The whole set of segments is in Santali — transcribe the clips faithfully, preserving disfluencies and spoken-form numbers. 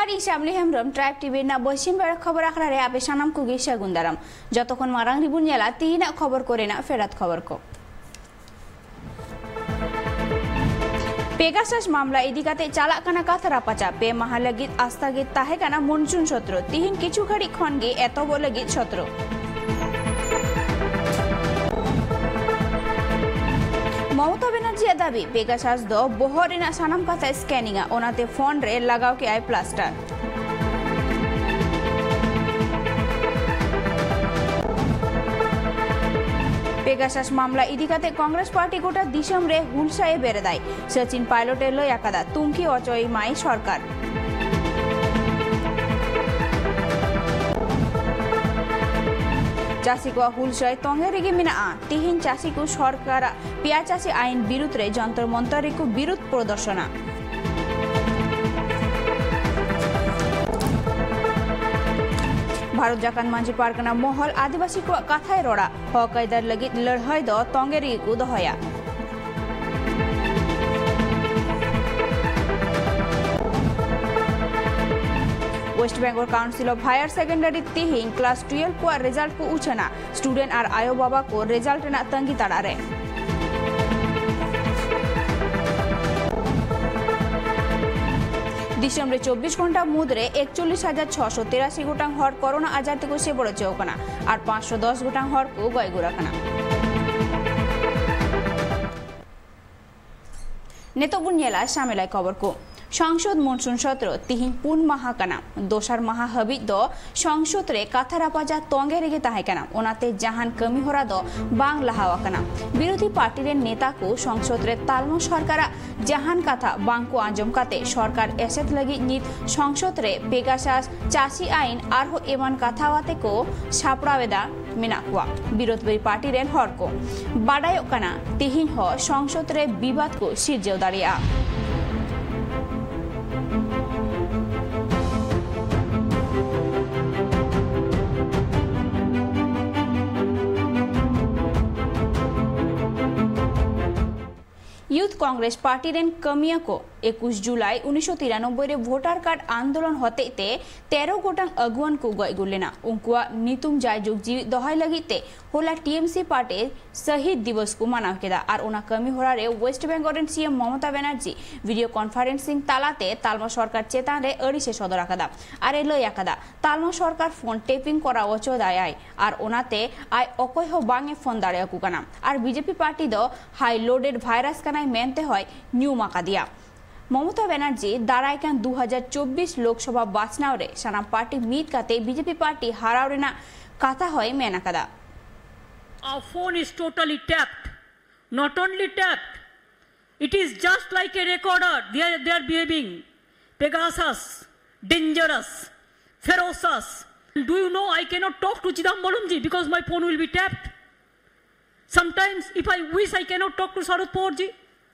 ᱟᱨ ᱤᱧ ᱥᱟᱢᱞᱤ ᱦᱮᱢᱵᱨᱚᱢ, ᱴᱨᱟᱭᱤᱵᱽ ᱴᱤᱵᱷᱤ ᱨᱮᱱᱟᱜ ᱵᱚᱪᱷᱤᱢ ᱵᱮᱲᱟ ᱠᱷᱚᱵᱚᱨ ᱟᱠᱷᱲᱟ ᱨᱮ ᱟᱯᱮ ᱥᱟᱱᱟᱢ ᱠᱚᱜᱮ ᱥᱟᱹᱜᱩᱱ ᱫᱟᱨᱟᱢ᱾ ᱡᱚᱛᱚ ᱠᱷᱚᱱ ᱢᱟᱨᱟᱝ ᱨᱮᱵᱚᱱ ᱧᱮᱞᱟ ᱛᱤᱦᱤᱧᱟᱜ ᱠᱷᱚᱵᱚᱨ ᱠᱚᱨᱮᱱᱟᱜ ᱯᱷᱮᱰᱟᱛ ᱠᱷᱚᱵᱚᱨ ᱠᱚ᱾ ᱯᱮᱜᱟᱥᱟᱥ ᱢᱟᱢᱞᱟ ᱤᱫᱤ ᱠᱟᱛᱮ ᱪᱟᱞᱟᱜ ᱠᱟᱱᱟ ᱠᱟᱛᱷᱟ ᱨᱟᱯᱟᱪᱟᱜ᱾ ᱯᱮ ᱢᱟᱦᱟ ᱞᱟᱹᱜᱤᱫ ᱟᱥᱛᱟᱜᱤᱛ ᱛᱟᱦᱮᱸ ᱠᱟᱱᱟ ᱢᱚᱱᱥᱩᱱ ᱥᱚᱛᱨᱚ᱾ ᱛᱤᱦᱤᱧ ᱠᱤᱪᱷᱩ ᱜᱷᱟᱹᱲᱤᱡ ᱠᱷᱚᱱ ᱜᱮ ᱮᱛᱚᱦᱚᱵᱚᱜ ᱞᱟᱹᱜᱤᱫ ᱥᱚᱛᱨᱚ᱾ ᱢᱚᱢᱚᱛᱟ ᱵᱮᱱᱟᱨᱡᱤᱭᱟᱜ ᱫᱟᱹᱵᱤ, ᱯᱮᱜᱟᱥᱟᱥ ᱫᱚ ᱵᱚᱦᱚᱜ ᱨᱮᱱᱟᱜ ᱥᱟᱱᱟᱢ ᱠᱟᱛᱷᱟᱭ ᱥᱠᱮᱱᱤᱝᱟ, ᱚᱱᱟᱛᱮ ᱯᱷᱳᱱ ᱨᱮ ᱞᱟᱜᱟᱣ ᱠᱮᱜᱼᱟᱭ ᱯᱞᱟᱥᱴᱟᱨ᱾ ᱯᱮᱜᱟᱥᱟᱥ ᱢᱟᱢᱞᱟ ᱤᱫᱤ ᱠᱟᱛᱮ ᱠᱚᱝᱜᱨᱮᱥ ᱯᱟᱨᱴᱤ ᱜᱚᱴᱟ ᱫᱤᱥᱚᱢ ᱨᱮ ᱦᱩᱞᱥᱟᱹᱭ ᱮ ᱵᱮᱨᱮᱫᱟᱭ᱾ ᱥᱚᱪᱤᱱ ᱯᱟᱭᱞᱚᱴ ᱮ ᱞᱟᱹᱭ ᱟᱠᱟᱫᱟ, ᱛᱩᱝᱠᱷᱤ ᱚᱪᱚᱭ ᱢᱟᱭ ᱥᱚᱨᱠᱟᱨ᱾ ᱪᱟᱹᱥᱤ ᱠᱚᱣᱟᱜ ᱦᱩᱞᱥᱟᱹᱭ ᱛᱚᱸᱜᱮ ᱨᱮᱜᱮ ᱢᱮᱱᱟᱜᱼᱟ᱾ ᱛᱤᱦᱤᱧ ᱪᱟᱹᱥᱤ ᱠᱚ ᱥᱚᱨᱠᱟᱨᱟᱜ ᱯᱮᱭᱟ ᱪᱟᱹᱥᱤ ᱟᱭᱤᱱ ᱵᱤᱨᱩᱫᱽ ᱨᱮ ᱡᱚᱱᱛᱚᱨ ᱢᱚᱱᱛᱚᱨ ᱨᱮᱠᱚ ᱵᱤᱨᱩᱫᱽ ᱯᱨᱚᱫᱚᱨᱥᱚᱱᱟ᱾ ᱵᱷᱟᱨᱚᱛ ᱡᱟᱠᱟᱛ ᱢᱟᱹᱡᱷᱤ ᱯᱟᱨᱜᱟᱱᱟ ᱢᱚᱦᱚᱞ ᱟᱹᱫᱤᱵᱟᱹᱥᱤ ᱠᱚᱣᱟᱜ ᱠᱟᱛᱷᱟᱭ ᱨᱚᱲᱟ, ᱦᱚᱠ ᱟᱹᱭᱫᱟᱹᱨ ᱞᱟᱹᱜᱤᱫ ᱞᱟᱹᱲᱦᱟᱹᱭ ᱫᱚ ᱛᱚᱸᱜᱮ ᱨᱮᱜᱮ ᱠᱚ ᱫᱚᱦᱚᱭᱟ᱾ West Bengal Council of Higher Secondary ᱛᱤᱦᱤᱧ class twelve ᱠᱚᱣᱟᱜ result ᱠᱚ ᱩᱪᱷᱟᱹᱱᱟ᱾ Student ᱟᱨ ᱟᱭᱳ ᱵᱟᱵᱟ ᱠᱚ result ᱨᱮᱱᱟᱜ ᱛᱟᱺᱜᱤ ᱛᱟᱲᱟᱜ ᱨᱮ᱾ ᱫᱤᱥᱚᱢ ᱨᱮ ᱪᱚᱵᱵᱤᱥ ᱜᱷᱚᱱᱴᱟ ᱢᱩᱫᱽᱨᱮ ᱮᱠᱪᱚᱞᱞᱤᱥ ᱦᱟᱡᱟᱨ ᱪᱷᱚᱥᱚ ᱛᱤᱨᱟᱥᱤ ᱜᱚᱴᱟᱝ ᱦᱚᱲ ᱠᱳᱨᱳᱱᱟ ᱟᱡᱟᱨ ᱛᱮᱠᱚ ᱥᱮᱵᱚᱲ ᱚᱪᱚ ᱟᱠᱟᱱᱟ ᱟᱨ ᱯᱟᱸᱪᱥᱚ ᱫᱚᱥ ᱜᱚᱴᱟᱝ ᱦᱚᱲ ᱠᱚ ᱜᱚᱡ ᱜᱩᱨ ᱟᱠᱟᱱᱟ᱾ ᱱᱤᱛᱚᱜ ᱵᱚᱱ ᱧᱮᱞᱟ ᱥᱟᱢᱮᱞᱟᱭ ᱠᱷᱚᱵᱚᱨ ᱠᱚ᱾ ᱥᱚᱝᱥᱚᱫ ᱢᱚᱱᱥᱩᱱ ᱥᱚᱛᱨᱚ ᱛᱤᱦᱤᱧ ᱯᱩᱱ ᱢᱟᱦᱟ ᱠᱟᱱᱟ᱾ ᱫᱚᱥᱟᱨ ᱢᱟᱦᱟ ᱦᱟᱹᱵᱤᱡ ᱫᱚ ᱥᱚᱝᱥᱚᱫ ᱨᱮ ᱠᱟᱛᱷᱟ ᱨᱟᱯᱟᱪᱟᱜ ᱛᱚᱸᱜᱮ ᱨᱮᱜᱮ ᱛᱟᱦᱮᱸ ᱠᱟᱱᱟ, ᱚᱱᱟᱛᱮ ᱡᱟᱦᱟᱱ ᱠᱟᱹᱢᱤ ᱦᱚᱨᱟ ᱫᱚ ᱵᱟᱝ ᱞᱟᱦᱟᱣ ᱟᱠᱟᱱᱟ᱾ ᱵᱤᱨᱳᱫᱷᱤ ᱯᱟᱨᱴᱤ ᱨᱮᱱ ᱱᱮᱛᱟ ᱠᱚ ᱥᱚᱝᱥᱚᱫ ᱨᱮ ᱛᱟᱞᱢᱟ ᱥᱚᱨᱠᱟᱨᱟᱜ ᱡᱟᱦᱟᱱ ᱠᱟᱛᱷᱟ ᱵᱟᱝ ᱠᱚ ᱟᱸᱡᱚᱢ ᱠᱟᱛᱮ ᱥᱚᱨᱠᱟᱨ ᱮᱥᱮᱫ ᱞᱟᱹᱜᱤᱫ ᱱᱤᱛ ᱥᱚᱝᱥᱚᱫ ᱨᱮ ᱯᱮᱜᱟᱥᱟᱥ, ᱪᱟᱹᱥᱤ ᱟᱭᱤᱱ ᱟᱨᱦᱚᱸ ᱮᱢᱟᱱ ᱠᱟᱛᱷᱟ ᱟᱛᱮ ᱠᱚ ᱥᱟᱯᱲᱟᱣ ᱮᱫᱟ ᱢᱮᱱᱟᱜ ᱠᱚᱣᱟ ᱵᱤᱨᱳᱫᱷᱤ ᱯᱟᱨᱴᱤ ᱨᱮᱱ ᱦᱚᱲ ᱠᱚ᱾ ᱵᱟᱰᱟᱭᱚᱜ ᱠᱟᱱᱟ, ᱛᱮᱦᱮᱧ ᱦᱚᱸ ᱥᱚᱝᱥᱚᱫ ᱨᱮ ᱵᱤᱵᱟᱫ ᱠᱚ ᱥᱤᱨᱡᱟᱹᱣ ᱫᱟᱲᱮᱭᱟᱜᱼᱟ᱾ ᱭᱩᱛᱷ ᱠᱚᱝᱜᱨᱮᱥ ᱯᱟᱨᱴᱤ ᱨᱮᱱ ᱠᱟᱹᱢᱤᱭᱟᱹ ᱠᱚ ᱮᱠᱩᱥ ᱡᱩᱞᱟᱭ ᱩᱱᱤᱥᱥᱚ ᱛᱤᱨᱟᱱᱚᱵᱵᱳᱭ ᱨᱮ ᱵᱷᱳᱴᱟᱨ ᱠᱟᱨᱰ ᱟᱱᱫᱳᱞᱚᱱ ᱦᱚᱛᱮᱡ ᱛᱮ ᱛᱮᱨᱚ ᱜᱚᱴᱟᱝ ᱟᱹᱜᱩᱣᱟᱹᱱ ᱠᱚ ᱜᱚᱡ ᱜᱩᱨ ᱞᱮᱱᱟ᱾ ᱩᱱᱠᱩᱣᱟᱜ ᱧᱩᱛᱩᱢ ᱡᱟᱭᱡᱩᱜᱽ ᱡᱤᱣᱤᱫ ᱫᱚᱦᱚᱭ ᱞᱟᱹᱜᱤᱫ ᱛᱮ ᱦᱚᱞᱟ ᱴᱤ ᱮᱢ ᱥᱤ ᱯᱟᱨᱴᱤ ᱥᱟᱹᱦᱤᱫ ᱫᱤᱵᱚᱥ ᱠᱚ ᱢᱟᱱᱟᱣ ᱠᱮᱫᱟ ᱟᱨ ᱚᱱᱟ ᱠᱟᱹᱢᱤ ᱦᱚᱨᱟ ᱨᱮ ᱣᱮᱥᱴ ᱵᱮᱝᱜᱚᱞ ᱨᱮᱱ ᱥᱤ ᱮᱢ ᱢᱚᱢᱚᱛᱟ ᱵᱟᱱᱟᱨᱡᱤ ᱵᱷᱤᱰᱤᱭᱳ ᱠᱚᱱᱯᱷᱟᱨᱮᱱᱥᱤᱝ ᱛᱟᱞᱟᱛᱮ ᱛᱟᱞᱢᱟ ᱥᱚᱨᱠᱟᱨ ᱪᱮᱛᱟᱱ ᱨᱮ ᱟᱹᱲᱤᱥ ᱮ ᱥᱚᱫᱚᱨ ᱟᱠᱟᱫᱟ ᱟᱨ ᱮ ᱞᱟᱹᱭ ᱟᱠᱟᱫᱟ, ᱛᱟᱞᱢᱟ ᱥᱚᱨᱠᱟᱨ ᱯᱷᱳᱱ ᱴᱮᱯᱤᱝ ᱠᱚᱨᱟᱣ ᱦᱚᱪᱚ ᱫᱟᱭᱟᱭ ᱟᱨ ᱚᱱᱟᱛᱮ ᱟᱡ ᱚᱠᱚᱭ ᱦᱚᱸ ᱵᱟᱝ ᱮ ᱯᱷᱳᱱ ᱫᱟᱲᱮ ᱟᱠᱚ ᱠᱟᱱᱟ ᱟᱨ ᱵᱤ ᱡᱮ ᱯᱤ ᱯᱟᱨᱴᱤ ᱫᱚ ᱦᱟᱭ ᱞᱳᱰᱮᱰ ᱵᱷᱟᱭᱨᱟᱥ ᱠᱟᱱᱟᱭ ᱢᱮᱱᱛᱮ ᱦᱚᱸᱭ ᱧᱩᱢ ᱟᱠᱟᱫᱮᱭᱟ᱾ ᱢᱚᱢᱚᱛᱟ ᱵᱟᱱᱟᱨᱡᱤ ᱫᱟᱨᱟᱭ ᱠᱟᱱ ᱫᱩ ᱦᱟᱡᱟᱨ ᱪᱚᱵᱵᱤᱥ ᱞᱳᱠᱥᱚᱵᱷᱟ ᱵᱟᱪᱷᱱᱟᱣ ᱨᱮ ᱥᱟᱱᱟᱢ ᱯᱟᱨᱴᱤ ᱢᱤᱫ ᱠᱟᱛᱮ ᱵᱤ ᱡᱮ ᱯᱤ ᱯᱟᱨᱴᱤ ᱦᱟᱨᱟᱣ ᱨᱮᱱᱟᱜ ᱠᱟᱛᱷᱟ ᱦᱚᱸᱭ ᱢᱮᱱ ᱟᱠᱟᱫᱟ᱾ Our phone is totally tapped. Not only tapped, it is just like a recorder. They are, they are behaving. Pegasus, dangerous, ferocious. Do you know I cannot talk to Chidambaramji because my phone will be tapped? Sometimes, if I wish, I cannot talk to Sharad Pawarji.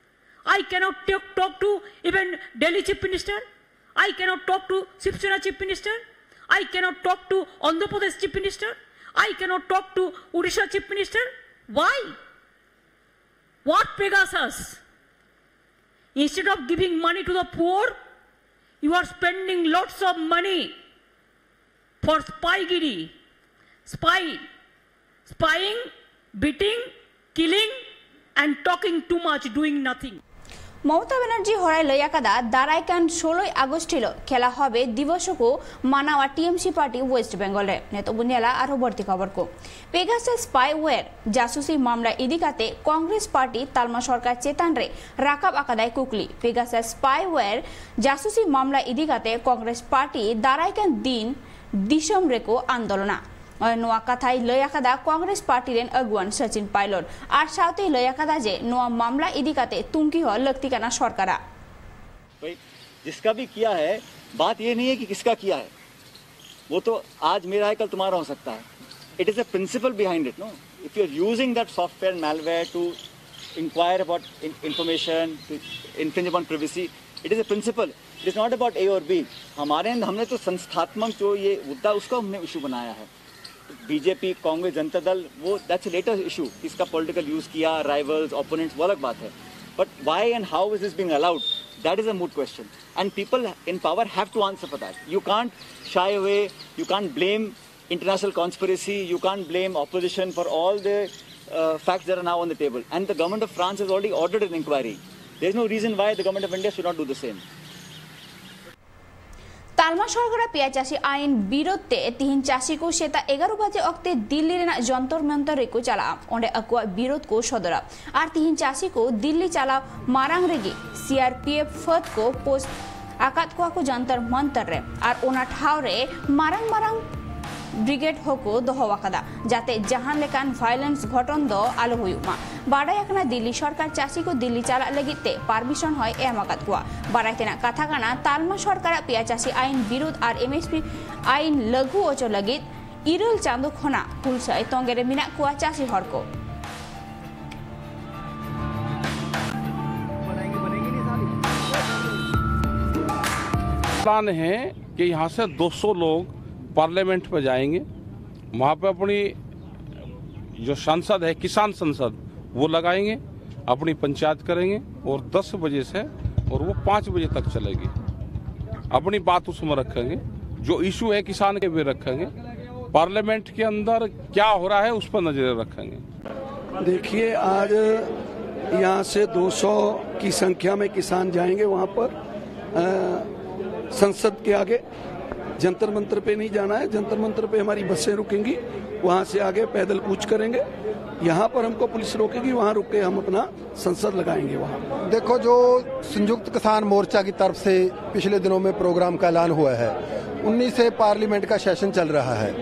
I cannot talk, talk to even Delhi Chief Minister. I cannot talk to Shiv Sena Chief Minister. I cannot talk to Andhra Pradesh Chief Minister. I cannot talk to Odisha Chief Minister. Why? What Pegasus? Instead of giving money to the poor, you are spending lots of money for spygiri, spy, spying, beating, killing, and talking too much, doing nothing. Mamata Banerjee ᱦᱚᱨᱟᱭ ᱞᱟᱹᱭ ᱟᱠᱟᱫᱟ, ᱫᱟᱨᱟᱭ ᱠᱟᱱ ᱥᱳᱞᱳᱭ ᱟᱜᱚᱥᱴ ᱦᱤᱞᱳᱜ ᱠᱷᱮᱞᱟ ᱦᱚᱵᱮ ᱫᱤᱵᱚᱥ ᱠᱚ ᱢᱟᱱᱟᱣᱟ ᱴᱤ ᱮᱢ ᱥᱤ ᱯᱟᱨᱴᱤ ᱣᱮᱥᱴ ᱵᱮᱝᱜᱚᱞ ᱨᱮ᱾ ᱱᱤᱛᱚᱜ ᱵᱚᱱ ᱧᱮᱞᱟ ᱟᱨᱦᱚᱸ ᱵᱟᱹᱲᱛᱤ ᱠᱷᱚᱵᱚᱨ ᱠᱚ᱾ ᱯᱮᱜᱟᱥᱟᱥ ᱥᱯᱟᱭᱣᱮᱨ ᱡᱟᱥᱩᱥᱤ ᱢᱟᱢᱞᱟ ᱤᱫᱤ ᱠᱟᱛᱮ ᱠᱚᱝᱜᱨᱮᱥ ᱯᱟᱨᱴᱤ ᱛᱟᱞᱢᱟ ᱥᱚᱨᱠᱟᱨ ᱪᱮᱛᱟᱱ ᱨᱮ ᱨᱟᱠᱟᱵ ᱟᱠᱟᱫᱟᱭ ᱠᱩᱠᱞᱤ᱾ ᱯᱮᱜᱟᱥᱟᱥ ᱥᱯᱟᱭᱣᱮᱨ ᱡᱟᱥᱩᱥᱤ ᱢᱟᱢᱞᱟ ᱤᱫᱤ ᱠᱟᱛᱮ ᱠᱚᱝᱜᱨᱮᱥ ᱯᱟᱨᱴᱤ ᱫᱟᱨᱟᱭ ᱠᱟᱱ ᱫᱤᱱ ᱫᱤᱥᱚᱢ ᱨᱮᱠᱚ ᱟᱱᱫᱳᱞᱚᱱᱟ᱾ ᱱᱚᱣᱟ ᱠᱟᱛᱷᱟᱭ ᱞᱟᱹᱭ ᱟᱠᱟᱫᱟ ᱠᱚᱝᱜᱨᱮᱥ ᱯᱟᱨᱴᱤ ᱨᱮᱱ ᱟᱹᱜᱩᱣᱟᱹᱱ ᱥᱚᱪᱤᱱ ᱯᱟᱭᱞᱚᱴ ᱟᱨ ᱥᱟᱶᱛᱮᱭ ᱞᱟᱹᱭ ᱟᱠᱟᱫᱟ ᱡᱮ ᱱᱚᱣᱟ ᱢᱟᱢᱞᱟ ᱤᱫᱤ ᱠᱟᱛᱮ ᱛᱩᱝᱠᱤ ᱦᱚᱸ ᱞᱟᱹᱠᱛᱤ ᱠᱟᱱᱟ ᱥᱚᱨᱠᱟᱨᱟᱜ᱾ भाई, जिसका भी किया है, बात ये नहीं है कि किसका किया है, वो तो आज मेरा है, कल तुम्हारा हो सकता है। It is a principle behind it, no? If you are using that software malware to inquire about in- information, to infringe upon privacy, it is a principle. It is not about A or B. हमारे हमने तो संस्थात्मक जो ये मुद्दा, उसको हमने इशू बनाया है। बीजेपी, कांग्रेस, जनता दल, वो that's later issue। किसका पॉलिटिकल यूज किया, राइवल्स, ओपोनेंट्स, वो अलग बात है। But why and how is this being allowed? That is a moot question. And people in power have to answer for that. You can't shy away, you can't blame international conspiracy, you can't blame opposition for all the uh, facts that are now on the table. And the government of France has already ordered an inquiry. There's no reason why the government of India should not do the same. ᱛᱟᱞᱢᱟ ᱥᱚᱨᱠᱟᱨᱟᱜ ᱯᱮᱭᱟ ᱪᱟᱹᱥᱤ ᱟᱭᱤᱱ ᱵᱤᱨᱳᱫᱷ ᱛᱮ ᱛᱤᱦᱤᱧ ᱪᱟᱹᱥᱤ ᱠᱚ ᱥᱮᱛᱟᱜ ᱮᱜᱟᱨᱚ ᱵᱟᱡᱮ ᱚᱠᱛᱮ ᱫᱤᱞᱞᱤ ᱨᱮᱱᱟᱜ ᱡᱚᱱᱛᱚᱨ ᱢᱚᱱᱛᱚᱨ ᱨᱮᱠᱚ ᱪᱟᱞᱟᱜᱼᱟ᱾ ᱚᱸᱰᱮ ᱟᱠᱚᱣᱟᱜ ᱵᱤᱨᱳᱫᱷ ᱠᱚ ᱥᱚᱫᱚᱨᱟ᱾ ᱟᱨ ᱛᱤᱦᱤᱧ ᱪᱟᱹᱥᱤ ᱠᱚ ᱫᱤᱞᱞᱤ ᱪᱟᱞᱟᱣ ᱢᱟᱲᱟᱝ ᱨᱮᱜᱮ ᱥᱤ ᱟᱨ ᱯᱤ ᱮᱯᱷ ᱯᱷᱟᱹᱫ ᱠᱚ ᱯᱳᱥᱴ ᱟᱠᱟᱫ ᱠᱚᱣᱟ ᱠᱚ ᱡᱚᱱᱛᱚᱨ ᱢᱚᱱᱛᱚᱨ ᱨᱮ᱾ ᱟᱨ ᱚᱱᱟ ᱴᱷᱟᱶ ᱨᱮ ᱢᱟᱨᱟᱝ ᱢᱟᱨᱟᱝ ᱵᱨᱤᱜᱮᱰ ᱦᱚᱸᱠᱚ ᱫᱚᱦᱚ ᱟᱠᱟᱫᱟ, ᱡᱟᱛᱮ ᱡᱟᱦᱟᱸ ᱞᱮᱠᱟᱱ ᱵᱷᱟᱭᱞᱮᱱᱥ ᱜᱷᱚᱴᱚᱱ ᱫᱚ ᱟᱞᱚ ᱦᱩᱭᱩᱜ ᱢᱟ᱾ ᱵᱟᱰᱟᱭ ᱟᱠᱟᱱᱟ, ᱫᱤᱞᱞᱤ ᱥᱚᱨᱠᱟᱨ ᱪᱟᱹᱥᱤ ᱠᱚ ᱫᱤᱞᱞᱤ ᱪᱟᱞᱟᱜ ᱞᱟᱹᱜᱤᱫ ᱛᱮ ᱯᱟᱨᱢᱤᱥᱚᱱ ᱦᱚᱸᱭ ᱮᱢ ᱟᱠᱟᱫ ᱠᱚᱣᱟ᱾ ᱵᱟᱰᱟᱭ ᱛᱮᱱᱟᱜ ᱠᱟᱛᱷᱟ ᱠᱟᱱᱟ, ᱛᱟᱞᱢᱟ ᱥᱚᱨᱠᱟᱨᱟᱜ ᱯᱮᱭᱟ ᱪᱟᱹᱥᱤ ᱟᱭᱤᱱ ᱵᱤᱨᱩᱫᱷ ᱟᱨ ᱮᱢ ᱮᱥ ᱯᱤ ᱟᱭᱤᱱ ᱞᱟᱹᱜᱩ ᱚᱪᱚ ᱞᱟᱹᱜᱤᱫ ᱤᱨᱟᱹᱞ ᱪᱟᱸᱫᱚ ᱠᱷᱚᱱᱟᱜ ᱦᱩᱞᱥᱟᱹᱭ ᱛᱚᱸᱜᱮ ᱨᱮ ᱢᱮᱱᱟᱜ ᱠᱚᱣᱟ ᱪᱟᱹᱥᱤ ᱦᱚᱲ ᱠᱚ᱾ प्लान है कि यहाँ से दो सौ लोग पार्लियामेंट पर जाएंगे, वहाँ पे अपनी जो संसद है, किसान संसद, वो लगाएंगे, अपनी पंचायत करेंगे और दस बजे से और वो पाँच बजे तक चलेगी। अपनी बात उसमें रखेंगे, जो इशू है किसान के, वे रखेंगे। पार्लियामेंट के अंदर क्या हो रहा है, उस पर नजरें रखेंगे। देखिए, आज यहाँ से दो सौ की संख्या में किसान जाएंगे वहाँ पर, अ, संसद के आगे। जंतर मंतर पे नहीं जाना है, जंतर मंतर पे हमारी बसें रुकेंगी, वहाँ से आगे पैदल कूच करेंगे। यहाँ पर हमको पुलिस रोकेगी, वहाँ रुक के हम अपना संसद लगाएंगे वहाँ। देखो, जो संयुक्त किसान मोर्चा की तरफ से पिछले दिनों में प्रोग्राम का ऐलान हुआ है, उन्नीस से पार्लियामेंट का सेशन चल रहा है,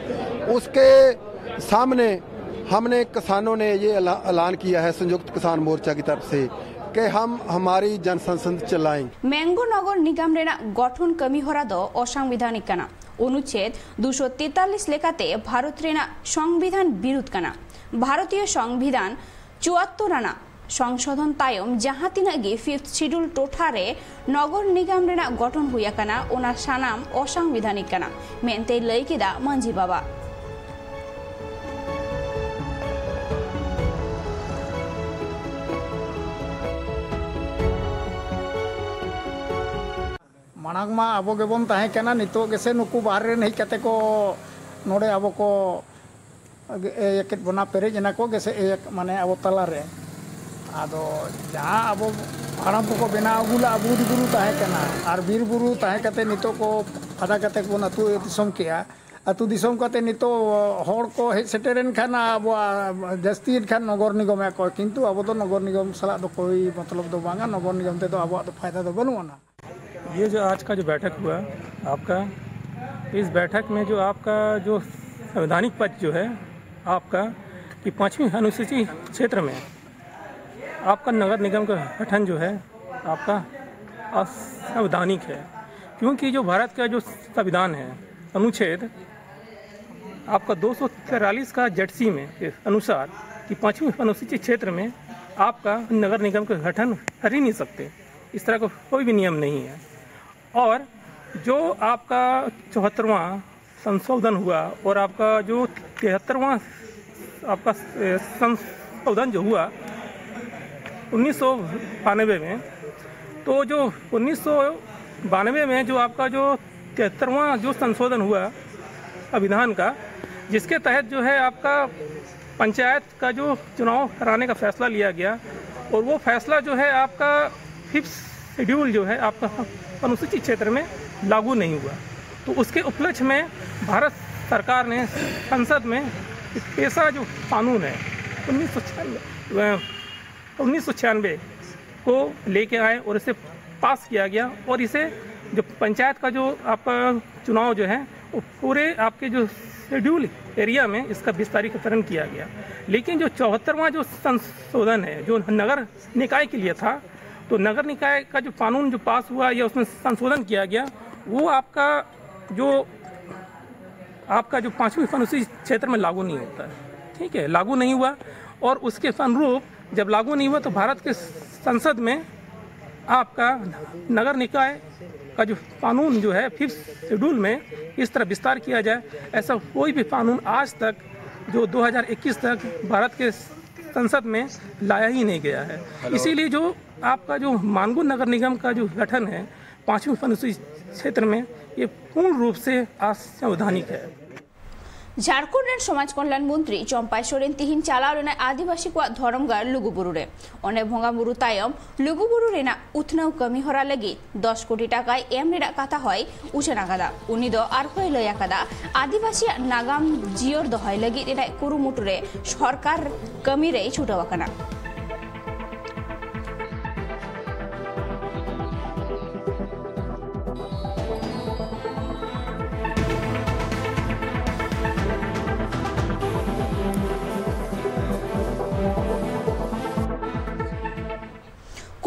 उसके सामने हमने, किसानों ने ये ऐला-, ऐलान किया है संयुक्त किसान मोर्चा की तरफ से कि हम हमारी जनसंसद चलाएंगे। ᱢᱮᱝᱜᱳ ᱱᱚᱜᱚᱨ ᱱᱤᱜᱟᱢ ᱨᱮᱱᱟᱜ ᱜᱚᱴᱷᱚᱱ ᱠᱟᱹᱢᱤ ᱦᱚᱨᱟ ᱫᱚ ᱚᱥᱟᱝᱵᱤᱫᱷᱟᱱᱤᱠ ᱠᱟᱱᱟ᱾ ᱚᱱᱩᱪᱷᱮᱫ ᱫᱩᱥᱚ ᱛᱮᱛᱟᱞᱤᱥ ᱞᱮᱠᱟᱛᱮ ᱵᱷᱟᱨᱚᱛ ᱨᱮᱱᱟᱜ ᱥᱚᱝᱵᱤᱫᱷᱟᱱ ᱵᱤᱨᱩᱫᱷ ᱠᱟᱱᱟ᱾ ᱵᱷᱟᱨᱚᱛᱤᱭᱚ ᱥᱚᱝᱵᱤᱫᱷᱟᱱ ᱪᱩᱣᱟᱛᱛᱚᱨ ᱟᱱᱟᱜ ᱥᱚᱝᱥᱳᱫᱷᱚᱱ ᱛᱟᱭᱚᱢ ᱡᱟᱦᱟᱸ ᱛᱤᱱᱟᱹᱜ ᱜᱮ ᱯᱷᱤᱯᱛᱷ ᱥᱤᱰᱩᱞ ᱴᱚᱴᱷᱟ ᱨᱮ ᱱᱚᱜᱚᱨ ᱱᱤᱜᱟᱢ ᱨᱮᱱᱟᱜ ᱜᱚᱴᱷᱚᱱ ᱦᱩᱭ ᱟᱠᱟᱱᱟ, ᱚᱱᱟ ᱥᱟᱱᱟᱢ ᱚᱥᱟᱝᱵᱤᱫᱷᱟᱱᱤᱠ ᱠᱟᱱᱟ ᱢᱮᱱᱛᱮᱭ ᱞᱟᱹᱭ ᱠᱮᱫᱟ ᱢᱟᱹᱡᱷᱤ ᱵᱟᱵᱟ᱾ ᱢᱟᱲᱟᱝ ᱢᱟ ᱟᱵᱚ ᱜᱮᱵᱚᱱ ᱛᱟᱦᱮᱸ ᱠᱟᱱᱟ, ᱱᱤᱛᱚᱜ ᱜᱮᱥᱮ ᱱᱩᱠᱩ ᱵᱟᱦᱨᱮ ᱨᱮᱱ ᱦᱮᱡ ᱠᱟᱛᱮ ᱠᱚ ᱱᱚᱰᱮ ᱟᱵᱚ ᱠᱚ ᱤᱭᱟᱹ ᱠᱮᱫ ᱵᱚᱱᱟ, ᱯᱮᱨᱮᱡ ᱮᱱᱟ ᱠᱚ ᱜᱮᱥᱮ ᱤᱭᱟᱹ ᱢᱟᱱᱮ ᱟᱵᱚ ᱛᱟᱞᱟᱨᱮ᱾ ᱟᱫᱚ ᱡᱟᱦᱟᱸ ᱟᱵᱚ ᱦᱟᱲᱟᱢ ᱠᱚᱠᱚ ᱵᱮᱱᱟᱣ ᱟᱹᱜᱩ ᱞᱮᱫᱼᱟ, ᱵᱩᱨᱩ ᱫᱤᱵᱩᱨᱩ ᱛᱟᱦᱮᱸ ᱠᱟᱱᱟ, ᱟᱨ ᱵᱤᱨ ᱵᱩᱨᱩ ᱛᱟᱦᱮᱸ ᱠᱟᱛᱮ ᱱᱤᱛᱚᱜ ᱠᱚ ᱯᱷᱟᱫᱟ ᱠᱟᱛᱮ ᱵᱚᱱ ᱟᱹᱛᱩ ᱫᱤᱥᱚᱢ ᱠᱮᱜᱼᱟ᱾ ᱟᱹᱛᱩ ᱫᱤᱥᱚᱢ ᱠᱟᱛᱮ ᱱᱤᱛᱚᱜ ᱦᱚᱲ ᱠᱚ ᱦᱮᱡ ᱥᱮᱴᱮᱨᱮᱱ ᱠᱷᱟᱱ ᱟᱵᱚᱣᱟᱜ ᱡᱟᱹᱥᱛᱤᱭᱮᱱ ᱠᱷᱟᱱ ᱱᱚᱜᱚᱨ ᱱᱤᱜᱚᱢᱮᱫ ᱠᱚ, ᱠᱤᱱᱛᱩ ᱟᱵᱚ ᱫᱚ ᱱᱚᱜᱚᱨ ᱱᱤᱜᱚᱢ ᱥᱟᱞᱟᱜ ᱫᱚ ᱠᱳᱭ ᱢᱚᱛᱞᱚᱵ ᱫᱚ ᱵᱟᱝᱟ, ᱱᱚᱜᱚᱨ ᱱᱤᱜᱚᱢ ᱛᱮᱫᱚ ᱟᱵᱚᱣᱟᱜ ᱫᱚ ᱯᱷᱟᱭᱫᱟ ᱫᱚ ᱵᱟᱹᱱᱩᱜ ᱟᱱᱟ᱾ ये जो आज का जो बैठक हुआ आपका, इस बैठक में जो आपका जो संवैधानिक पद जो है आपका, कि पाँचवीं अनुसूची क्षेत्र में आपका नगर निगम का गठन जो है आपका असंवैधानिक है, क्योंकि जो भारत का जो संविधान है, अनुच्छेद आपका दो सौ तिरालीस का जेड सी में के अनुसार कि पाँचवीं अनुसूची क्षेत्र में आपका नगर निगम का गठन कर ही नहीं सकते। इस तरह का कोई भी नियम नहीं है। और जो आपका चौहत्तरवां संशोधन हुआ और आपका जो तिहत्तरवां आपका संशोधन जो हुआ उन्नीस सौ बानवे में, तो जो उन्नीस सौ बानवे में जो आपका जो तिहत्तरवां जो संशोधन हुआ संविधान का, जिसके तहत जो है आपका पंचायत का जो चुनाव कराने का फैसला लिया गया, और वो फैसला जो है आपका फिफ्थ शेड्यूल जो है आपका अनुसूचित क्षेत्र में लागू नहीं हुआ। तो उसके उपलक्ष्य में भारत सरकार ने संसद में पेशा जो कानून है उन्नीस सौ छियानवे उन्नीस सौ छियानवे को लेके आए और इसे पास किया गया, और इसे जो पंचायत का जो आपका चुनाव जो है वो पूरे आपके जो शेड्यूल एरिया में इसका विस्तारीकरण किया गया। लेकिन जो चौहत्तरवां जो संशोधन है जो नगर निकाय के लिए था, तो नगर निकाय का जो कानून जो पास हुआ या उसमें संशोधन किया गया, वो आपका जो आपका जो पाँचवीं अनुसूची क्षेत्र में लागू नहीं होता है, ठीक है, लागू नहीं हुआ। और उसके अनुरूप जब लागू नहीं हुआ तो भारत के संसद में आपका नगर निकाय का जो कानून जो है फिफ्थ शेड्यूल में इस तरह विस्तार किया जाए, ऐसा कोई भी कानून आज तक जो दो हज़ार इक्कीस तक भारत के संसद में लाया ही नहीं गया है। इसीलिए जो आपका जो मानगुन नगर निगम का जो गठन है पाँचवीं अनुसूची क्षेत्र में ये पूर्ण रूप से असंवैधानिक है। ᱡᱷᱟᱲᱠᱷᱚᱸᱰ ᱨᱮᱱ ᱥᱚᱢᱟᱡᱽ ᱠᱚᱞᱭᱟᱱ ᱢᱚᱱᱛᱨᱤ ᱪᱚᱢᱯᱟᱭ ᱥᱚᱨᱮᱱ ᱛᱤᱦᱤᱧ ᱪᱟᱞᱟᱣ ᱞᱮᱱᱟᱭ ᱟᱹᱫᱤᱵᱟᱹᱥᱤ ᱠᱚᱣᱟᱜ ᱫᱷᱚᱨᱚᱢ ᱜᱟᱲ ᱞᱩᱜᱩᱵᱩᱨᱩ ᱨᱮ᱾ ᱚᱸᱰᱮ ᱵᱚᱸᱜᱟ ᱵᱩᱨᱩ ᱛᱟᱭᱚᱢ ᱞᱩᱜᱩᱵᱩᱨᱩ ᱨᱮᱱᱟᱜ ᱩᱛᱱᱟᱹᱣ ᱠᱟᱹᱢᱤ ᱦᱚᱨᱟ ᱞᱟᱹᱜᱤᱫ ᱫᱚᱥ ᱠᱳᱴᱤ ᱴᱟᱠᱟᱭ ᱮᱢ ᱨᱮᱱᱟᱜ ᱠᱟᱛᱷᱟ ᱦᱚᱸᱭ ᱩᱪᱷᱟᱹᱱ ᱟᱠᱟᱫᱟ᱾ ᱩᱱᱤ ᱫᱚ ᱟᱨᱦᱚᱸᱭ ᱞᱟᱹᱭ ᱟᱠᱟᱫᱟ, ᱟᱹᱫᱤᱵᱟᱹᱥᱤᱭᱟᱜ ᱱᱟᱜᱟᱢ ᱡᱤᱭᱟᱹᱲ ᱫᱚᱦᱚᱭ ᱞᱟᱹᱜᱤᱫ ᱨᱮᱱᱟᱜ ᱠᱩᱨᱩᱢᱩᱴᱩ ᱨᱮ ᱥᱚᱨᱠᱟᱨ ᱠᱟᱹᱢᱤ ᱨᱮᱭ ᱪᱷᱩᱴᱟᱹᱣ ᱟᱠᱟᱱᱟ᱾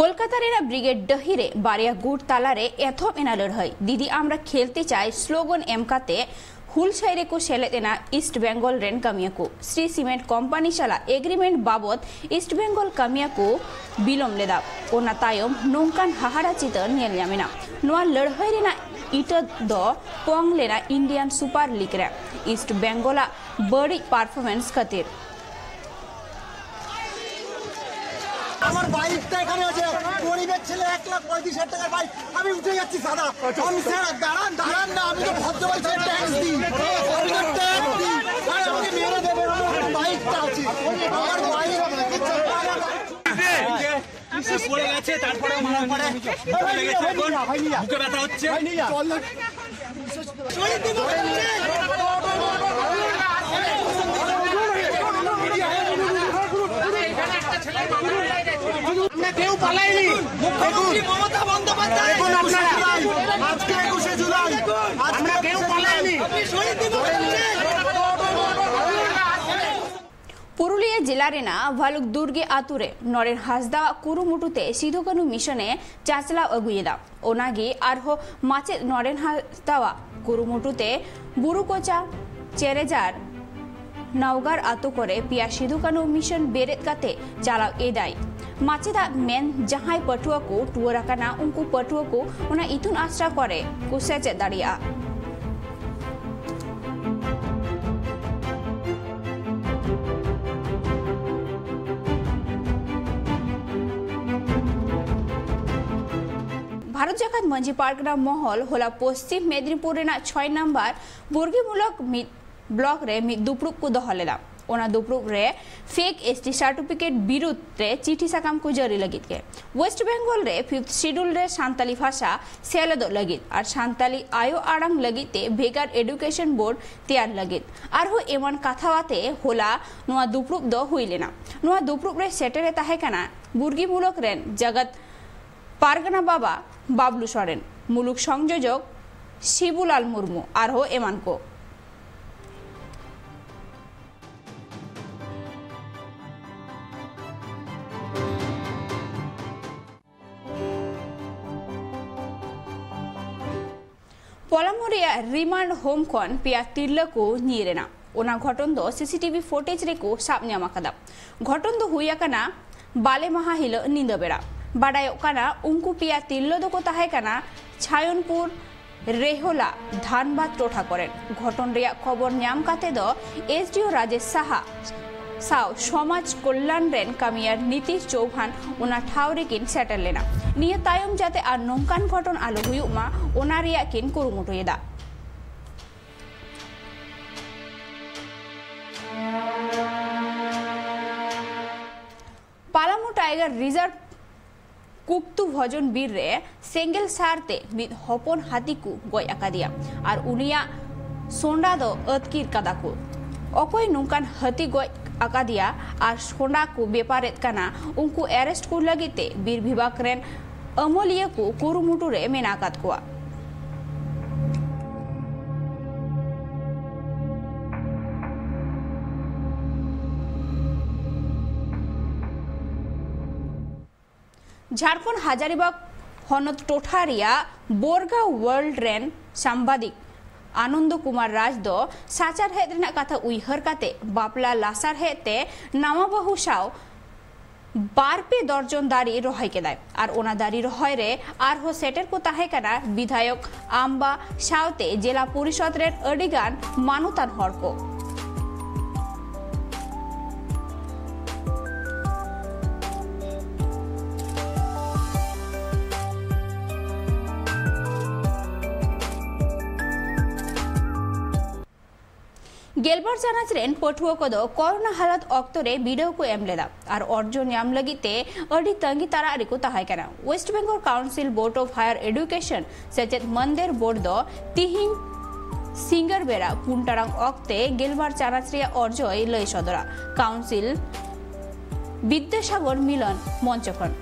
ᱠᱳᱞᱠᱟᱛᱟ ᱨᱮᱱᱟᱜ ᱵᱨᱤᱜᱮᱰ ᱰᱟᱹᱦᱤ ᱨᱮ ᱵᱟᱨᱭᱟ ᱜᱩᱴ ᱛᱟᱞᱟᱨᱮ ᱮᱛᱚᱦᱚᱵ ᱮᱱᱟ ᱞᱟᱹᱲᱦᱟᱹᱭ᱾ ᱫᱤᱫᱤ ᱟᱢᱨᱟ ᱠᱷᱮᱞᱛᱮ ᱪᱟᱭ ᱥᱞᱳᱜᱟᱱ ᱮᱢ ᱠᱟᱛᱮ ᱦᱩᱞᱥᱟᱹᱭ ᱨᱮᱠᱚ ᱥᱮᱞᱮᱫ ᱮᱱᱟ ᱤᱥᱴ ᱵᱮᱝᱜᱚᱞ ᱨᱮᱱ ᱠᱟᱹᱢᱤᱭᱟᱹ ᱠᱚ᱾ ᱥᱨᱤ ᱥᱤᱢᱮᱱᱴ ᱠᱳᱢᱯᱟᱱᱤ ᱥᱟᱞᱟᱜ ᱮᱜᱽᱨᱤᱢᱮᱱᱴ ᱵᱟᱵᱚᱛ ᱤᱥᱴ ᱵᱮᱝᱜᱚᱞ ᱠᱟᱹᱢᱤᱭᱟᱹ ᱠᱚ ᱵᱤᱞᱚᱢ ᱞᱮᱫᱟ᱾ ᱚᱱᱟ ᱛᱟᱭᱚᱢ ᱱᱚᱝᱠᱟᱱ ᱦᱟᱦᱟᱲᱟ ᱪᱤᱛᱟᱹᱨ ᱧᱮᱞ ᱧᱟᱢ ᱮᱱᱟ᱾ ᱱᱚᱣᱟ ᱞᱟᱹᱲᱦᱟᱹᱭ ᱨᱮᱱᱟᱜ ᱤᱴᱟᱹ ᱫᱚ ᱯᱚᱝ ᱞᱮᱱᱟ ᱤᱱᱰᱤᱭᱟᱱ ᱥᱩᱯᱟᱨ ᱞᱤᱜᱽ ᱨᱮ ᱤᱥᱴ ᱵᱮᱝᱜᱚᱞᱟᱜ ᱵᱟᱹᱲᱤᱡ ᱯᱟᱨᱯᱷᱚᱨᱢᱮᱱᱥ ᱠᱷᱟᱹᱛᱤᱨ᱾ আমার বাইকটা এখানে আছে, গরিবের ছেলে এক লাখ পঁয়ত্রিশ হাজার টাকার বাইক, আমি উঠে যাচ্ছি দাদা। আমি স্যার দাঁড়ান, দাঁড়ান না, আমি তো ভদ্র বাইকে ট্যাক্স দিই, আমি তো ট্যাক্স দিই। আরে আমাকে মেরে দেবে, আমার বাইকটা আছে, আমার বাইক। পড়ে গেছে, তারপরে মারা পড়ে। পড়ে গেছে এখন, বুকে ব্যথা হচ্ছে। আমরা কেউ পালাইনি। দেখুন, দেখুন আপনারা, আজকে একুশে জুলাই, আমরা কেউ পালাইনি। ᱯᱩᱨᱩᱞᱤᱭᱟᱹ ᱡᱮᱞᱟ ᱨᱮᱱᱟᱜ ᱵᱷᱟᱞᱩᱠ ᱫᱩᱨᱜᱮ ᱟᱛᱳ ᱨᱮ ᱱᱚᱨᱮᱱ ᱦᱟᱸᱥᱫᱟᱣᱟᱜ ᱠᱩᱨᱩᱢᱩᱴᱩ ᱛᱮ ᱥᱤᱫᱩ ᱠᱟᱹᱱᱦᱩ ᱢᱤᱥᱚᱱ ᱮ ᱪᱟᱪᱞᱟᱣ ᱟᱹᱜᱩᱭᱮᱫᱟ᱾ ᱚᱱᱟᱜᱮ ᱟᱨᱦᱚᱸ ᱢᱟᱪᱮᱫ ᱱᱚᱨᱮᱱ ᱦᱟᱸᱥᱫᱟᱣᱟᱜ ᱠᱩᱨᱩᱢᱩᱴᱩ ᱛᱮ ᱵᱩᱨᱩ ᱠᱚᱪᱟ, ᱪᱮᱨᱮᱡᱟᱨ, ᱱᱟᱣᱜᱟᱨ ᱟᱛᱳ ᱠᱚᱨᱮ ᱯᱮᱭᱟ ᱥᱤᱫᱩ ᱠᱟᱹᱱᱦᱩ ᱢᱤᱥᱚᱱ ᱵᱮᱨᱮᱫ ᱠᱟᱛᱮ ᱪᱟᱞᱟᱣ ᱮᱫᱟᱭ᱾ ᱢᱟᱪᱮᱫᱟᱜ ᱢᱮᱱ, ᱡᱟᱦᱟᱸᱭ ᱯᱟᱹᱴᱷᱩᱣᱟᱹ ᱠᱚ ᱴᱩᱣᱟᱹᱨ ᱟᱠᱟᱱᱟ, ᱩᱱᱠᱩ ᱯᱟᱹᱴᱷᱩᱣᱟᱹ ᱠᱚ ᱚᱱᱟ ᱤᱛᱩᱱ ᱟᱥᱲᱟ ᱠᱚᱨᱮ ᱠᱚ ᱥᱮᱪᱮᱫ ᱫᱟᱲᱮᱭᱟᱜᱼᱟ᱾ ᱵᱷᱟᱨᱚᱛ ᱡᱟᱠᱟᱛ ᱢᱟᱹᱡᱷᱤ ᱯᱟᱨᱜᱟᱱᱟ ᱢᱚᱦᱚᱞ ᱦᱚᱞᱟ ᱯᱚᱥᱪᱤᱢ ᱢᱮᱫᱽᱱᱤᱯᱩᱨ ᱨᱮᱱᱟᱜ ᱪᱷᱚᱭ ᱱᱟᱢᱵᱟᱨ ᱵᱩᱨᱜᱤ ᱢᱩᱞᱚᱠ ᱢᱤᱫ ᱵᱞᱚᱠ ᱨᱮ ᱢᱤᱫ ᱫᱩᱯᱲᱩᱵ ᱠᱚ ᱫᱚᱦᱚ ᱞᱮᱫᱟ᱾ ᱚᱱᱟ ᱫᱩᱯᱲᱩᱵ ᱨᱮ ᱯᱷᱮᱠ ᱮᱥ ᱴᱤ ᱥᱟᱨᱴᱤᱯᱷᱤᱠᱮᱴ ᱵᱤᱨᱩᱫᱷ ᱨᱮ ᱪᱤᱴᱷᱤ ᱥᱟᱠᱟᱢ ᱠᱚ ᱡᱟᱹᱨᱤ ᱞᱟᱹᱜᱤᱫ ᱜᱮ᱾ ᱳᱭᱮᱥᱴ ᱵᱮᱝᱜᱚᱞ ᱨᱮ ᱯᱷᱤᱯᱛᱷ ᱥᱤᱰᱩᱞ ᱨᱮ ᱥᱟᱱᱛᱟᱞᱤ ᱵᱷᱟᱥᱟ ᱥᱮᱞᱮᱫᱚᱜ ᱞᱟᱹᱜᱤᱫ ᱟᱨ ᱥᱟᱱᱛᱟᱞᱤ ᱟᱭᱳ ᱟᱲᱟᱝ ᱞᱟᱹᱜᱤᱫ ᱛᱮ ᱵᱷᱮᱜᱟᱨ ᱮᱰᱩᱠᱮᱥᱚᱱ ᱵᱳᱨᱰ ᱛᱮᱭᱟᱨ ᱞᱟᱹᱜᱤᱫ ᱟᱨᱦᱚᱸ ᱮᱢᱟᱱ ᱠᱟᱛᱷᱟ ᱟᱛᱮ ᱦᱚᱞᱟ ᱱᱚᱣᱟ ᱫᱩᱯᱲᱩᱵ ᱫᱚ ᱦᱩᱭ ᱞᱮᱱᱟ᱾ ᱱᱚᱣᱟ ᱫᱩᱯᱲᱩᱵ ᱨᱮ ᱥᱮᱴᱮᱨ ᱮ ᱛᱟᱦᱮᱸ ᱠᱟᱱᱟ ᱵᱩᱨᱜᱤ ᱢᱩᱞᱚᱠ ᱨᱮᱱ ᱡᱟᱜᱟᱛ ᱯᱟᱨᱜᱟᱱᱟ ᱵᱟᱵᱟ ᱵᱟᱵᱞᱩ ᱥᱚᱨᱮᱱ, ᱢᱩᱞᱩᱠ ᱥᱚᱝᱡᱳᱡᱚᱠ ᱥᱤᱵᱩᱞᱟᱞ ᱢᱩᱨᱢᱩ ᱟᱨᱦᱚᱸ ᱮᱢᱟᱱ ᱠᱚ᱾ ᱯᱚᱞᱟᱢᱩ ᱨᱮᱭᱟᱜ ᱨᱤᱢᱟᱱᱰ ᱦᱳᱢ ᱠᱷᱚᱱ ᱯᱮᱭᱟ ᱛᱤᱨᱞᱟᱹ ᱠᱚ ᱧᱤᱨ ᱮᱱᱟ᱾ ᱚᱱᱟ ᱜᱷᱚᱴᱚᱱ ᱫᱚ ᱥᱤ ᱥᱤ ᱴᱤ ᱵᱷᱤ ᱯᱷᱩᱴᱮᱡᱽ ᱨᱮᱠᱚ ᱥᱟᱵ ᱧᱟᱢ ᱟᱠᱟᱫᱟ᱾ ᱜᱷᱚᱴᱚᱱ ᱫᱚ ᱦᱩᱭ ᱟᱠᱟᱱᱟ ᱵᱟᱞᱮ ᱢᱟᱦᱟ ᱦᱤᱞᱳᱜ ᱧᱤᱫᱟᱹ ᱵᱮᱲᱟ᱾ ᱵᱟᱰᱟᱭᱚᱜ ᱠᱟᱱᱟ, ᱩᱱᱠᱩ ᱯᱮᱭᱟ ᱛᱤᱨᱞᱟᱹ ᱫᱚᱠᱚ ᱛᱟᱦᱮᱸ ᱠᱟᱱᱟ ᱪᱷᱟᱭᱚᱱᱯᱩᱨ ᱨᱮᱦᱚᱞᱟ ᱫᱷᱟᱱᱵᱟᱫᱽ ᱴᱚᱴᱷᱟ ᱠᱚᱨᱮᱱ᱾ ᱜᱷᱚᱴᱚᱱ ᱨᱮᱭᱟᱜ ᱠᱷᱚᱵᱚᱨ ᱧᱟᱢ ᱠᱟᱛᱮ ᱫᱚ ᱮᱥ ᱰᱤ ᱳ ᱨᱟᱡᱮᱥ ᱥᱟᱦᱟ ᱥᱟᱶ ᱥᱚᱢᱟᱡᱽ ᱠᱚᱞᱞᱟᱱ ᱨᱮᱱ ᱠᱟᱹᱢᱤᱭᱟᱹ ᱱᱤᱛᱤᱥ ᱪᱳᱣᱦᱟᱱ ᱚᱱᱟ ᱴᱷᱟᱶ ᱨᱮᱠᱤᱱ ᱥᱮᱴᱮᱨ ᱞᱮᱱᱟ᱾ ᱱᱤᱭᱟᱹ ᱛᱟᱭᱚᱢ ᱡᱟᱛᱮ ᱟᱨ ᱱᱚᱝᱠᱟᱱ ᱜᱷᱚᱴᱚᱱ ᱟᱞᱚ ᱦᱩᱭᱩᱜ ᱢᱟ, ᱚᱱᱟ ᱨᱮᱭᱟᱜ ᱠᱤᱱ ᱠᱩᱨᱩᱢᱩᱴᱩᱭᱮᱫᱟ᱾ ᱯᱟᱞᱟᱢᱩ ᱴᱟᱭᱜᱟᱨ ᱨᱤᱡᱟᱨᱵᱷ ᱠᱩᱠᱛᱩ ᱵᱷᱚᱡᱚᱱ ᱵᱤᱨ ᱨᱮ ᱥᱮᱸᱜᱮᱞ ᱥᱟᱨ ᱛᱮ ᱢᱤᱫ ᱦᱚᱯᱚᱱ ᱦᱟᱹᱛᱤ ᱠᱚ ᱜᱚᱡ ᱟᱠᱟᱫᱮᱭᱟ ᱟᱨ ᱩᱱᱤᱭᱟᱜ ᱥᱚᱸᱰᱟ ᱫᱚ ᱟᱹᱛᱠᱤᱨ ᱠᱟᱫᱟ ᱠᱚ᱾ ᱚᱠᱚᱭ ᱱᱚᱝᱠᱟᱱ ᱦᱟᱹᱛᱤ ᱜᱚᱡ ᱟᱠᱟᱫᱮᱭᱟ ᱟᱨ ᱥᱚᱸᱰᱟ ᱠᱚ ᱵᱮᱯᱟᱨᱮᱫ ᱠᱟᱱᱟ, ᱩᱱᱠᱩ ᱮᱨᱮᱥᱴ ᱠᱚ ᱞᱟᱹᱜᱤᱫ ᱛᱮ ᱵᱤᱨ ᱵᱤᱵᱷᱟᱜᱽ ᱨᱮᱱ ᱟᱹᱢᱟᱹᱞᱤᱭᱟᱹ ᱠᱚ ᱠᱩᱨᱩᱢᱩᱴᱩ ᱨᱮ ᱢᱮᱱᱟᱜ ᱟᱠᱟᱫ ᱠᱚᱣᱟ᱾ ᱡᱷᱟᱲᱠᱷᱚᱸᱰ ᱦᱟᱡᱟᱨᱤᱵᱟᱜᱽ ᱦᱚᱱᱚᱛ ᱴᱚᱴᱷᱟ ᱨᱮᱭᱟᱜ ᱵᱳᱨᱜᱟ ᱣᱟᱨᱞᱰ ᱨᱮᱱ ᱥᱟᱢᱵᱟᱫᱤᱠ ᱟᱱᱚᱱᱫᱚ ᱠᱩᱢᱟᱨ ᱨᱟᱡᱽ ᱫᱚ ᱥᱟᱪᱟᱨᱦᱮᱫ ᱨᱮᱱᱟᱜ ᱠᱟᱛᱷᱟ ᱩᱭᱦᱟᱹᱨ ᱠᱟᱛᱮ ᱵᱟᱯᱞᱟ ᱞᱟᱥᱟᱨᱦᱮᱫ ᱛᱮ ᱱᱟᱣᱟ ᱵᱟᱹᱦᱩ ᱥᱟᱶ ᱵᱟᱨ ᱯᱮ ᱫᱚᱨᱡᱚᱱ ᱫᱟᱨᱮ ᱨᱚᱦᱚᱭ ᱠᱮᱫᱟᱭ ᱟᱨ ᱚᱱᱟ ᱫᱟᱨᱮ ᱨᱚᱦᱚᱭ ᱨᱮ ᱟᱨᱦᱚᱸ ᱥᱮᱴᱮᱨ ᱠᱚ ᱛᱟᱦᱮᱸ ᱠᱟᱱᱟ ᱵᱤᱫᱷᱟᱭᱚᱠ ᱟᱢᱵᱟ ᱥᱟᱶᱛᱮ ᱡᱮᱞᱟ ᱯᱚᱨᱤᱥᱚᱫ ᱨᱮᱱ ᱟᱹᱰᱤ ᱜᱟᱱ ᱢᱟᱱᱚᱛᱟᱱ ᱦᱚᱲ ᱠᱚ᱾ ᱜᱮᱞᱵᱟᱨ ᱪᱟᱱᱟᱪ ᱨᱮᱱ ᱯᱟᱹᱴᱷᱩᱣᱟᱹ ᱠᱚᱫᱚ ᱠᱚᱨᱳᱱᱟ ᱦᱟᱞᱚᱛ ᱚᱠᱛᱚ ᱨᱮ ᱵᱤᱰᱟᱹᱣ ᱠᱚ ᱮᱢ ᱞᱮᱫᱟ ᱟᱨ ᱚᱨᱡᱚ ᱧᱟᱢ ᱞᱟᱹᱜᱤᱫ ᱛᱮ ᱟᱹᱰᱤ ᱛᱟᱺᱜᱤ ᱛᱟᱲᱟᱜ ᱨᱮᱠᱚ ᱛᱟᱦᱮᱸ ᱠᱟᱱᱟ᱾ West Bengal Council Board of Higher Education ᱥᱮᱪᱮᱫ ᱢᱟᱱᱫᱮᱨ ᱵᱳᱨᱰ ᱫᱚ ᱛᱤᱦᱤᱧ ᱥᱤᱸᱜᱟᱹᱲ ᱵᱮᱲᱟ ᱯᱩᱱ ᱴᱟᱲᱟᱝ ᱚᱠᱛᱮ ᱜᱮᱞᱵᱟᱨ ᱪᱟᱱᱟᱪ ᱨᱮᱭᱟᱜ ᱚᱨᱡᱚᱭ ᱞᱟᱹᱭ ᱥᱚᱫᱚᱨᱟ᱾ ᱠᱟᱣᱩᱱᱥᱤᱞ ᱵᱤᱫᱽᱫᱟᱥᱟᱜᱚᱨ ᱢᱤᱞᱚᱱ ᱢᱚᱧᱪᱚ ᱠᱷᱚᱱ᱾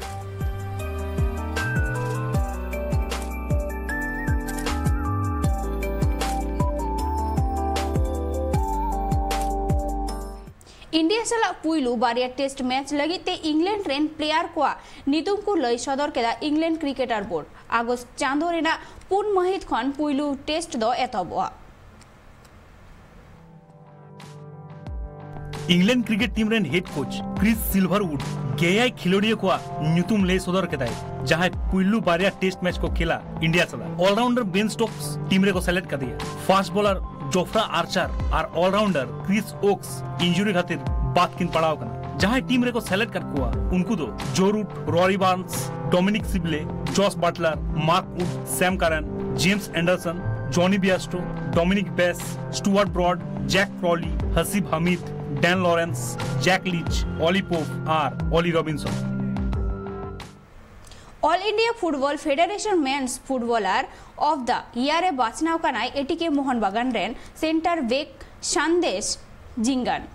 ᱤᱱᱰᱤᱭᱟ ᱥᱟᱞᱟᱜ ᱯᱩᱭᱞᱩ ᱵᱟᱨᱭᱟ ᱴᱮᱥᱴ ᱢᱮᱪ ᱞᱟᱹᱜᱤᱫ ᱛᱮ ᱤᱝᱞᱮᱱᱰ ᱨᱮᱱ ᱯᱞᱮᱭᱟᱨ ᱠᱚᱣᱟᱜ ᱧᱩᱛᱩᱢ ᱠᱚ ᱞᱟᱹᱭ ᱥᱚᱫᱚᱨ ᱠᱮᱫᱟ ᱤᱝᱞᱮᱱᱰ ᱠᱨᱤᱠᱮᱴᱟᱨ ᱵᱳᱨᱰ᱾ ᱟᱜᱚᱥᱴ ᱪᱟᱸᱫᱚ ᱨᱮᱱᱟᱜ ᱯᱩᱱ ᱢᱟᱹᱦᱤᱛ ᱠᱷᱚᱱ ᱯᱩᱭᱞᱩ ᱴᱮᱥᱴ ᱫᱚ ᱮᱛᱚᱦᱚᱵᱚᱜᱼᱟ᱾ ᱤᱝᱞᱮᱱᱰ ᱠᱨᱤᱠᱮᱴ ᱴᱤᱢ ᱨᱮᱱ ᱦᱮᱰ ᱠᱳᱪ ᱠᱨᱤᱥ ᱥᱤᱞᱵᱷᱟᱨᱣᱩᱰ ᱜᱮᱭᱟᱭ ᱠᱷᱮᱞᱳᱰᱤᱭᱟᱹ ᱠᱚᱣᱟᱜ ᱧᱩᱛᱩᱢ ᱞᱟᱹᱭ ᱥᱚᱫᱚᱨ ᱠᱮᱫᱟᱭ, ᱡᱟᱦᱟᱸᱭ ᱯᱩᱭᱞᱩ ᱵᱟᱨᱭᱟ ᱴᱮᱥᱴ ᱢᱮᱪ ᱠᱚ ᱠᱷᱮᱞᱟ ᱤᱱᱰᱤᱭᱟ ᱥᱟᱞᱟᱜ᱾ ᱚᱞᱨᱟᱣᱩᱱᱰᱟᱨ ᱵᱮᱱ ᱥᱴᱳᱠᱥ ᱴᱤᱢ ᱨᱮᱠᱚ ᱥᱮᱞᱮᱫ ᱠᱟᱫᱮᱭᱟ᱾ ᱯᱷᱟᱥᱴ ᱵᱚᱞᱟᱨ ᱡᱚᱯᱷᱨᱟ ᱟᱨᱪᱟᱨ ᱟᱨ ᱚᱞᱨᱟᱣᱩᱱᱰᱟᱨ ᱠᱨᱤᱥ ᱳᱠᱥ ᱤᱱᱡᱩᱨᱤ ᱠᱷᱟᱹᱛᱤᱨ ᱵᱟᱫ ᱠᱤᱱ ᱯᱟᱲᱟᱣ ᱟᱠᱟᱱᱟ᱾ ᱡᱟᱦᱟᱸᱭ ᱴᱤᱢ ᱨᱮᱠᱚ ᱥᱮᱞᱮᱫ ᱠᱟᱫ ᱠᱚᱣᱟ ᱩᱱᱠᱩ ᱫᱚ ᱡᱳ ᱨᱩᱴ, ᱨᱚᱨᱤ ᱵᱟᱨᱱᱥ, ᱰᱚᱢᱤᱱᱤᱠ ᱥᱤᱵᱞᱮ, ᱡᱚᱥ ᱵᱟᱴᱞᱟᱨ, ᱢᱟᱨᱠ ᱩᱰ, ᱥᱮᱢ ᱠᱟᱨᱮᱱ, ᱡᱮᱢᱥ ᱮᱱᱰᱟᱨᱥᱚᱱ, ᱡᱚᱱᱤ ᱵᱤᱭᱟᱥᱴᱳ, ᱰᱚᱢᱤᱱᱤᱠ ᱵᱮᱥ, ᱥᱴᱩᱣᱟᱨᱴ ᱵᱨᱚᱰ, ᱡᱟᱠ ᱠᱨᱚᱞᱤ, ᱦᱟᱥᱤᱵ ᱦᱟᱢᱤᱫ, ᱰᱮᱱ ᱞᱚᱨᱮᱱᱥ, ᱡᱟᱠ ᱞᱤᱪ, ᱚᱞᱤ ᱯᱳᱯ ᱟᱨ ᱚᱞᱤ ᱨᱚᱵᱤᱱᱥᱚᱱ᱾ All India Football Federation Men's Footballer of the Year ᱮ ᱵᱟᱪᱷᱱᱟᱣ ᱠᱟᱱᱟᱭ ᱮᱴᱤᱠᱮ ᱢᱳᱦᱚᱱ ᱵᱟᱜᱟᱱ ᱨᱮᱱ centre back ᱥᱟᱱᱫᱮᱥ ᱡᱤᱝᱜᱟᱱ᱾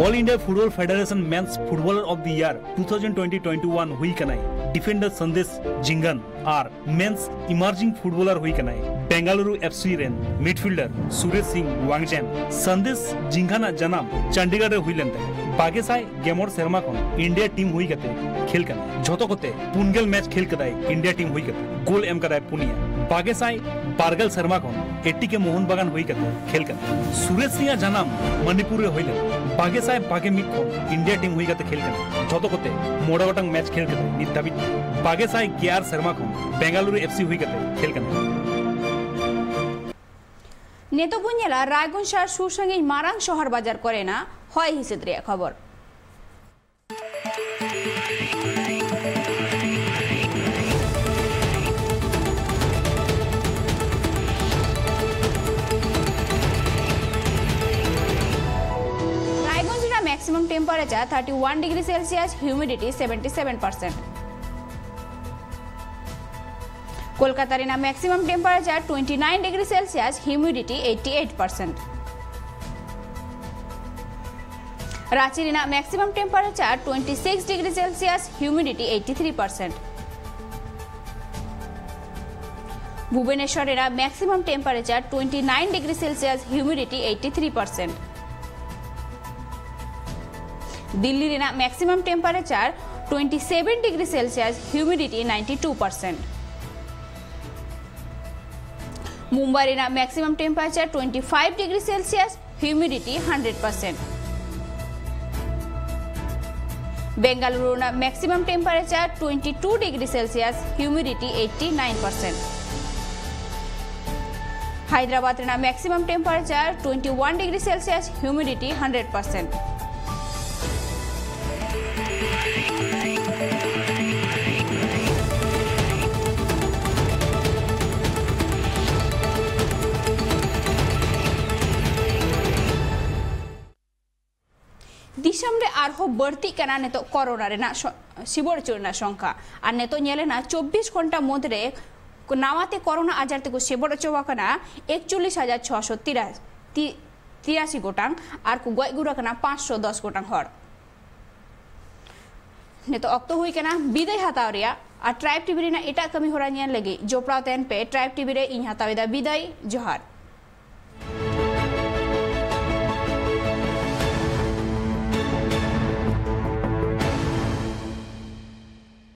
All India Football Federation Men's Footballer of the Year two thousand twenty twenty-one ᱦᱩᱭ ᱠᱟᱱᱟᱭ ᱰᱤᱯᱷᱮᱱᱰᱟᱨ ᱥᱟᱱᱫᱮᱥ ᱡᱤᱝᱜᱟᱱ ᱟᱨ ᱢᱮᱱᱥ ᱤᱢᱟᱨᱡᱤᱝ ᱯᱷᱩᱴᱵᱚᱞᱟᱨ ᱦᱩᱭ ᱠᱟᱱᱟᱭ ᱵᱮᱝᱜᱟᱞᱩᱨᱩ ᱮᱯᱷᱥᱤ ᱨᱮᱱ ᱢᱤᱰᱯᱷᱤᱞᱰᱟᱨ ᱥᱩᱨᱮᱥ ᱥᱤᱝ ᱣᱟᱝᱡᱮᱱ᱾ ᱥᱟᱱᱫᱮᱥ ᱡᱤᱝᱜᱟᱱᱟᱜ ᱡᱟᱱᱟᱢ ᱪᱚᱱᱰᱤᱜᱚᱲ ᱨᱮ ᱦᱩᱭ ᱞᱮᱱ ᱛᱟᱭᱟ᱾ ᱵᱟᱜᱮ ᱥᱟᱭ ᱜᱮᱢᱚᱬ ᱥᱮᱨᱢᱟ ᱠᱷᱚᱱ ᱤᱱᱰᱤᱭᱟ ᱴᱤᱢ ᱦᱩᱭ ᱠᱟᱛᱮ ᱠᱷᱮᱞ ᱠᱟᱱᱟ᱾ ᱡᱷᱚᱛᱚ ᱠᱚᱛᱮ ᱯᱩᱱ ᱜᱮᱞ ᱢᱮᱪ ᱠᱷᱮᱞ ᱠᱟᱫᱟᱭ ᱤᱱᱰᱤᱭᱟ ᱴᱤᱢ ᱦᱩᱭ ᱠᱟᱛᱮ᱾ ᱜᱳᱞ ᱮᱢ ᱠᱟᱫᱟᱭ ᱯᱩᱱᱭᱟ᱾ ᱵᱟᱜᱮ ᱥᱟᱭ ᱵᱟᱨ ᱜᱮᱞ ᱥᱮᱨᱢᱟ ᱠᱷᱚᱱ ᱮᱴᱤᱠᱮ ᱢᱳᱦᱚᱱ ᱵᱟᱜᱟᱱ ᱦᱩᱭ ᱠᱟᱛᱮ ᱠᱷᱮᱞ ᱠᱟᱱᱟ᱾ ᱥᱩᱨᱮᱥ ᱥᱤᱝ ᱟᱜ ᱡᱟᱱᱟᱢ ᱢᱚᱱᱤᱯᱩᱨ ᱨᱮ ᱦᱩᱭ ᱞᱮᱱᱟ᱾ ᱵᱟᱜᱮ ᱥᱟᱭ ᱵᱟᱜᱮ ᱢᱤᱫ ᱠᱷᱚᱱ ᱤᱱᱰᱤᱭᱟ ᱴᱤᱢ ᱦᱩᱭ ᱠᱟᱛᱮ ᱠᱷᱮᱞ ᱠᱟᱱᱟ᱾ ᱡᱷᱚᱛᱚ ᱠᱚᱛᱮ ᱢᱚᱬᱮ ᱜᱚᱴᱟᱝ ᱢᱮᱪ ᱠᱷᱮᱞ ᱠᱟᱛᱮ ᱱᱤᱛ ᱫᱷᱟᱹᱵᱤᱡ ᱵᱟᱜᱮ ᱥᱟᱭ ᱜᱮᱞ ᱥᱮᱨᱢᱟ ᱠᱷᱚᱱ ᱵᱮᱝᱜᱟᱞᱩᱨᱩ ᱮᱯᱷᱥᱤ ᱦᱩᱭ ᱠᱟᱛᱮ ᱠᱷᱮᱞ ᱠᱟᱱᱟ᱾ ᱱᱤᱛᱚᱜ ᱵᱚᱱ ᱧᱮᱞᱟ ᱨᱟᱭᱜᱚᱸᱡᱽ ᱥᱟᱦᱟᱨ ᱥᱩᱨ ᱥᱟᱺᱜᱤᱧ ᱢᱟᱨᱟᱝ ᱥᱚᱦᱚᱨ ᱵᱟᱡᱟᱨ ᱠᱚᱨᱮᱱᱟᱜ ᱦᱚᱭ ᱦᱤᱸᱥᱤᱫ ᱨᱮᱭᱟᱜ ᱠᱷᱚᱵᱚᱨ᱾ maximum temperature thirty one degree Celsius, humidity seventy seven percent. Kolkata ᱨᱮᱱᱟᱜ maximum temperature twenty nine degree Celsius, humidity eighty eight percent. Ranchi ᱨᱮᱱᱟᱜ maximum temperature twenty six degree Celsius, humidity eighty three percent. Bhubaneswar ᱨᱮᱱᱟᱜ maximum temperature twenty nine degree Celsius, humidity eighty three percent. Delhi ᱨᱮᱱᱟᱜ maximum temperature twenty seven degree Celsius, humidity ninety two percent. Mumbai ᱨᱮᱱᱟᱜ maximum temperature twenty five degree Celsius, humidity hundred percent. Bengaluru ᱨᱮᱱᱟᱜ maximum temperature twenty two degree Celsius, humidity eighty nine percent. Hyderabad ᱨᱮᱱᱟᱜ maximum temperature twenty one degree Celsius, humidity hundred percent. ᱫᱤᱥᱚᱢ ᱨᱮ ᱟᱨᱦᱚᱸ ᱵᱟᱹᱲᱛᱤᱜ ᱠᱟᱱᱟ ᱱᱤᱛᱚᱜ ᱠᱚᱨᱳᱱᱟ ᱨᱮᱱᱟᱜ ᱥᱚ-, ᱥᱤᱵᱚᱲ ᱦᱚᱪᱚ ᱨᱮᱱᱟᱜ ᱥᱚᱝᱠᱷᱟ᱾ ᱟᱨ ᱱᱤᱛᱚᱜ ᱧᱮᱞ ᱮᱱᱟ ᱪᱚᱵᱵᱤᱥ ᱜᱷᱚᱱᱴᱟ ᱢᱩᱫᱽᱨᱮ ᱱᱟᱣᱟᱛᱮ ᱠᱚᱨᱳᱱᱟ ᱟᱡᱟᱨ ᱛᱮᱠᱚ ᱥᱤᱵᱚᱲ ᱦᱚᱪᱚ ᱟᱠᱟᱱᱟ ᱮᱠᱪᱚᱞᱞᱤᱥ ᱦᱟᱡᱟᱨ ᱪᱷᱚᱥᱚ ᱛᱤᱨᱟᱥᱤ ᱜᱚᱴᱟᱝ ᱟᱨ ᱠᱚ ᱜᱚᱡ ᱜᱩᱨ ᱟᱠᱟᱱᱟ ᱯᱟᱸᱪᱥᱚ ᱫᱚᱥ ᱜᱚᱴᱟᱝ ᱦᱚᱲ᱾ ᱱᱤᱛᱚᱜ ᱚᱠᱛᱚ ᱦᱩᱭ ᱠᱟᱱᱟ ᱵᱤᱫᱟᱹᱭ ᱦᱟᱛᱟᱣ ᱨᱮᱭᱟᱜ᱾ ᱟᱨ ᱴᱨᱟᱭᱤᱵᱽ ᱴᱤᱵᱷᱤ ᱨᱮᱱᱟᱜ ᱮᱴᱟᱜ ᱠᱟᱹᱢᱤ ᱦᱚᱨᱟ ᱧᱮᱞ ᱞᱟᱹᱜᱤᱫ ᱡᱚᱯᱲᱟᱣ ᱛᱟᱦᱮᱱ ᱯᱮ ᱴᱨᱟᱭᱤᱵᱽ ᱴᱤᱵᱷᱤ ᱨᱮ᱾ ᱤᱧ ᱦᱟᱛᱟᱣ ᱮᱫᱟ ᱵᱤᱫᱟᱹᱭ᱾ ᱡᱚᱦᱟᱨ᱾